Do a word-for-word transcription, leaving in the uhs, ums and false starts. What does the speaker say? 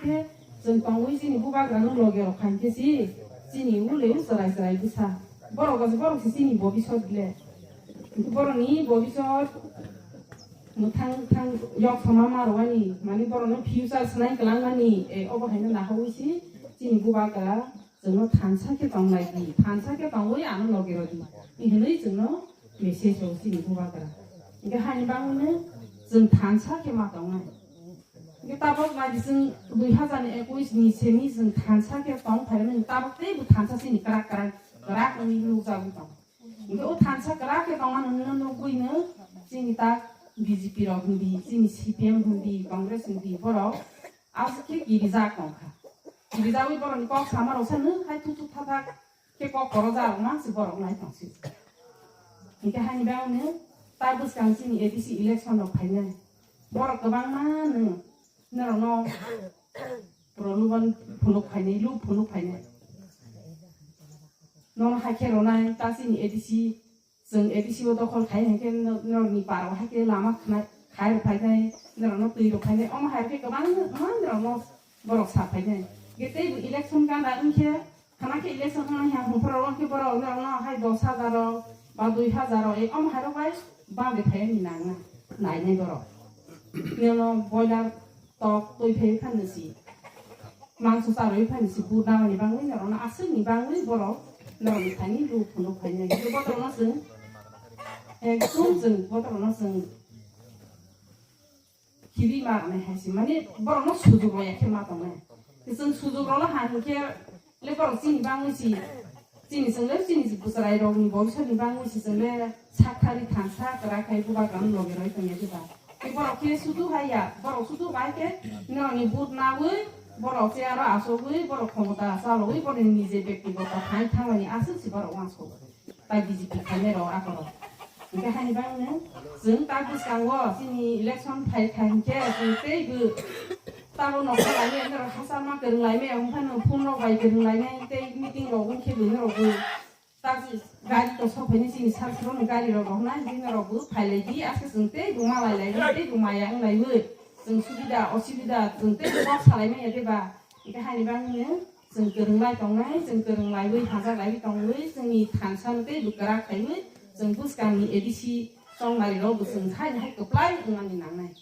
Khe chwng tongwi chini bubagra no loge rok khain khe si chini ulei chwrai chwrai bwsa. Borok gose borok si chini bobisot le. Borokni bobisot mwthang thang yok sama ma rwani, mani borokno future swnai kwlangmani, e, obo haino nahawi si chini bubagra chwngno thansa khe tonglai di, thansa khe tongwi ano loge rw di, hinwi chwngno message rw chini bubagra. Hinkhe haini bagwino chwng thansa khe ma tongnai. Hinkhe tabok nai di chwng dui hazar ni ekush ni simi chwng thansa khe tong phaimani, tabok teibo thansa chini kwrak kwrak kwrak wngwi nukjagwi tong. Hinkhe o thansa kwrak khe tongmani hwnwi nukgwino chini ta B J P rok hwndi, chini C P M hwndi, Congress hwndi, borok aswk khe kirijak tongkha. Kirijawi borokni kok samarok se nwng hai thuk thuk thak thak khe kok korojarok ma se borok nai tongsi. Hinkhe haini bagwino ta bwskang chini A D C election rok phainai. Borok kwbangma nwng norokno proloban phunuk phainai, lu phunuk phainai. Nono hai khe rwnai ta chini A D C, chwng A D C o dokhol khai hinkhe no-, norokni para o hai khe lama khnai, khai rw phainai, norokno twi rw phainai, omo hai khe kwbangma norokno borok sa phainai. Hinkhe teibo election gana wngkhe, khana khe election wngya hwnphru wngkhe borok norokno hai dos hazar o ba dui hazar o, e omo hai rok bai bade phai ni nang na, nainai borok. Nino boiler tok twi phai phan si. Mangso charwi phani si bur namani bangwi norokno aswkni bangwi borok norokni thani lu phunuk phainai. Hinkhe botorokno chwng, ekdom chwng botorokno chwng khibi ma rwnai hai si. Mani borokno sujuk rwya khe ma tongnai. Chwng sujuk rwla ha hinkhe le borok chini bangwi si. Chini chwng le chini bwchwrai rokni bobisotni bangwi se chwng le sak thari thansa kwrak khai bubagrano loge roi tongya diba. Tei borok khe sudu hai ya, borok sudu bai khe norokni but naui, borok se aro asogwi, borok khomota chalogwi, borokni nije bektigoto hai thanglani aswk se borok uansuk. Tai B J P khainai rok akorok. Hinkhe haini bagwino chwng ta bwskango chini election phai kha hinkhe chwng teibo tabo nokha lainai norok hachal ma kwrwng laimaya wngkha no phone rok bai kwrwng lainai tei meeting rok wngkhe bo norokbo ta gari to sok phaini chini sal salo ni gari rok rohornai hinkhe norokbo phai lai di aske chwng teibo ma lai lai teibo maya wng laiwi chwng subida osubida chwng teibo kok salai manya deba. Hinkhe haini bagwino chwng kwrwng lai tongnai, chwng kwrwng laiwi hajak laiwi tongwi chwngni thansa no teibo kwrak khaiwi chwng bwskangni A D C chongmari rokbo chwng haini hai kwplai wngmani nangnai.